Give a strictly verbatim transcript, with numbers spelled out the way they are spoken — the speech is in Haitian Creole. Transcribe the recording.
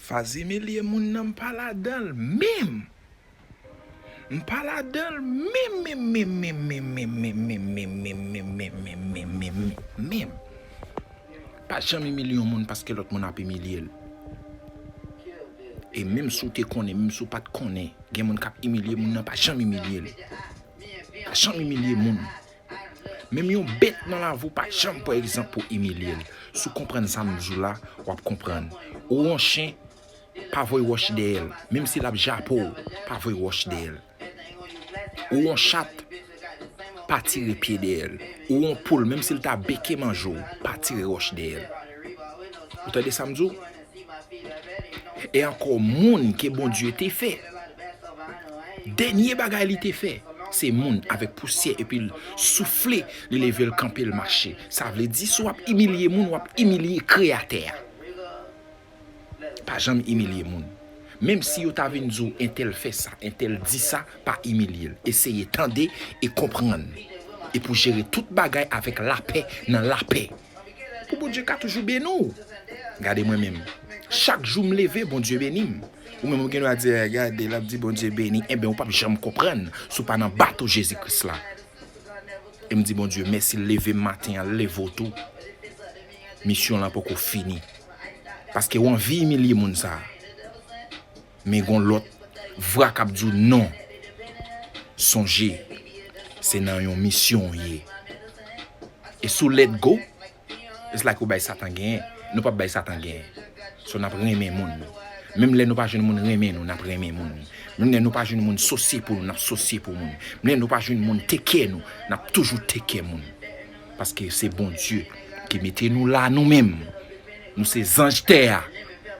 Faz imilye moun nan, m pa ladan l menm. M pa ladan l menm, menm, menm, menm, menm, menm, menm, menm, menm, menm, menm, menm, menm, menm, menm, menm, menm. Pa janm imilye yon moun paske lòt moun ap imilye l. E menm si w te konnen, menm si w pa t konnen, gen moun k ap imilye moun nan, pa janm imilye l. Pa janm imilye moun. Menm yon bèt nan lavi w, pa janm pran egzanp pou imilye l. Si w konprann sa m di w la, w ap konprann. Ou yon chen, pa voye wòch dèyè l. Menm si l ap jape w, pa voye wòch dèyè l. Ou yon chat, pa tire pye dèyè l. Ou yon poul, menm si l ta beke manje w, pa tire wòch dèyè l. Ou tande sa m di w? E ankò, moun ke Bondye te fè, dènye bagay li te fè, se moun avèk pousyè, epi l soufle, li leve l kanpe, l mache. Sa vle di, si w ap imilye moun, w ap imilye Kreyatè a. Pa janm imilye moun. Menm si yo ta vin di w entèl fè sa, entèl di sa, pa imilye l. Eseye tande e konprann. E pou jere tout bagay avèk lapè, nan lapè. Pou Bondye ka toujou beni w. Gade mwen menm. Chak jou m leve, Bondye beni m. Ou menm ou gen dwa di, "Eh, gade, l ap di Bondye beni." Enben, ou p ap janm konprann si w pa nan bato Jezi Kris la. E m di Bondye, "Mèsi, l leve m maten an, l leve w tou." Misyon lan poko fini. Paske w anvi imilye moun sa a. Men gon lòt vwa k ap di w non. Sonje, se nan yon misyon w ye. E si w let go, it's like ou bay Satan genyen. Nou p ap bay Satan genyen. So n ap renmen moun. Menm lè nou pa jwenn moun renmen nou, n ap renmen moun. Menm lè nou pa jwenn moun sosye pou nou, n ap sosye pou moun. Menm lè nou pa jwenn moun teke nou, n ap toujou teke moun. Paske se Bondye ki mete nou la nou menm. Nou se zanj tè a.